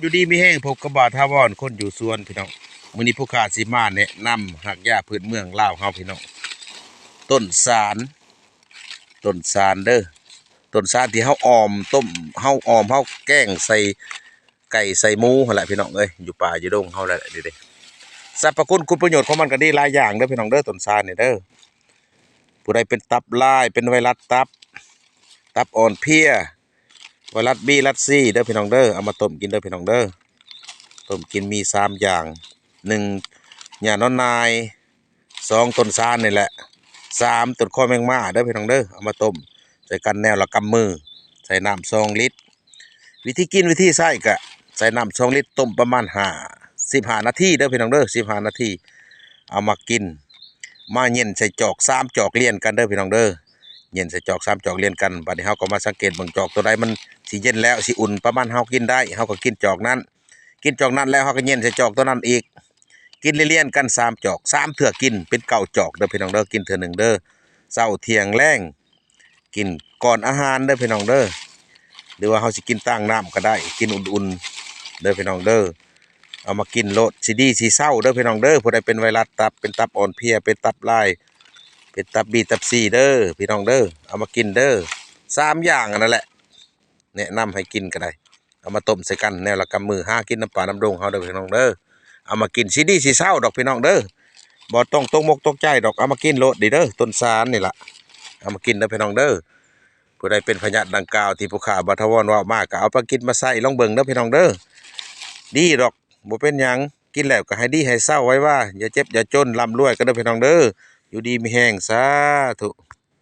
ຢູ່ດີມີແຮງ ພົບກັບບ່າວຖາວອນ ຄົນຢູ່ສວນພີ່ນ້ອງ. ມື້ນີ້ຜູ້ຂ້າຊິມາແນະນຳຮາກຢາພື້ນເມືອງລາວເຮົາພີ່ນ້ອງ, ຕົ້ນສານ, ຕົ້ນສານເດີ, ຕົ້ນສານທີ່ເຮົາອອມຕົ້ມ ເຮົາອອມ ເຮົາແກງໃສ່ໄກ່ໃສ່ໝູຫັ້ນແຫຼະພີ່ນ້ອງເອີຍ, ຢູ່ປ່າຢູ່ດົງເຮົາແຫຼະ. ນີ້ເດ້ ສັບພະຄຸນຄຸນປະໂຫຍດຂອງມັນກໍດີຫຼາຍຢ່າງເດີພີ່ນ້ອງເດີ, ຕົ້ນສານນີ້ເດີ. ຜູ້ໃດເປັນຕັບລາຍ ເປັນໄວຣັສຕັບ ຕັບອ່ອນເພຍ ໄວຣັສບີ ໄວຣັສຊີເດີພີ່ນ້ອງເດີ, ເອົາມາຕົ້ມກິນເດີພີ່ນ້ອງເດີ. ຕົ້ມກິນມີສາມຢ່າງ, ໜຶ່ງ ຫຍ້ານອນນາຍ, ສອງ ຕົ້ນສານນີ້ແຫຼະ, ສາມ ຕົ້ນຄໍແມງມ້າເດີພີ່ນ້ອງເດີ. ເອົາມາຕົ້ມໃສ່ກັນແນວລະກຳມື, ໃສ່ນ້ຳສອງລິດ. ວິທີກິນ ວິທີໃຊ້ ກະໃສ່ນ້ຳສອງລິດ ຕົ້ມປະມານຫ້າ ສິບຫ້ານາທີເດີພີ່ນ້ອງເດີ, ສິບຫ້ານາທີ. ເອົາມາກິນ ມາເຢັນໃສ່ຈອກສາມຈອກລຽນກັນເດີພີ່ນ້ອງເດີ, ເຢັນໃສ່ຈອກສາມຈອກລຽນກັນ. ບາດນີ້ເຮົາກໍມາສັງເກດເບິ່ງ ຈອກໂຕໃດມັນຊິເຢັນແລ້ວ ຊິອຸ່ນ ປະມານເຮົາກິນໄດ້ ເຮົາກໍກິນຈອກນັ້ນ, ກິນຈອກນັ້ນແລ້ວເຮົາກໍເຢັນໃສ່ຈອກໂຕນັ້ນອີກ, ກິນລຽນໆກັນສາມຈອກ ສາມເທື່ອກິນເປັນເກົ້າຈອກເດີພີ່ນ້ອງເດີ. ກິນເທື່ອໜຶ່ງເດີ ເຊົ້າ ທ່ຽງ ແລງ ກິນກ່ອນອາຫານເດີພີ່ນ້ອງເດີ, ຫຼືວ່າເຮົາຊິກິນຕາງນ້ຳກໍໄດ້ ກິນອຸ່ນໆເດີພີ່ນ້ອງເດີ. ເອົາມາກິນໂລດ ຊິດີຊິເຊົາເດີພີ່ນ້ອງເດີ. ຜູ້ໃດເປັນໄວຣັສຕັບ ເປັນຕັບອ່ອນເພຍ ເປັນຕັບລາຍ ເປັນຕັບບີ ຕັບຊີເດີພີ່ນ້ອງເດີ, ເອົາມາກິນເດີ. ສາມຢ່າງອັນນັ້ນແຫຼະ ແນະນຳໃຫ້ກິນກໍໄດ້. ເອົາມາຕົ້ມໃສ່ກັນແນວລະກຳມື ຫາກິນນຳປ່ານຳດົງເຮົາເດີພີ່ນ້ອງເດີ. ເອົາມາກິນ ຊິດີຊິເຊົາດອກພີ່ນ້ອງເດີ, ບໍ່ຕ້ອງຕົກມົກຕົກໃຈດອກ. ເອົາມາກິນໂລດນີ້ເດີ ຕົ້ນສານນີ້ລະ, ເອົາມາກິນເດີພີ່ນ້ອງເດີ. ຜູ້ໃດເປັນພະຍາດດັ່ງກ່າວທີ່ຜູ້ຂ້າບ່າວຖາວອນເວົ້າມາ ກໍເອົາໄປກິນມາໃຊ້ລອງເບິ່ງເດີພີ່ນ້ອງເດີ, ດີດອກ ບໍ່ເປັນຫຍັງ. ກິນແລ້ວກໍໃຫ້ດີໃຫ້ເຊົາໄວວາ ຢ່າເຈັບຢ່າຈົນ ລ່ຳລວຍກັນເດີພີ່ນ້ອງເດີ. ຢູ່ດີມີແຮງ ສາທຸ.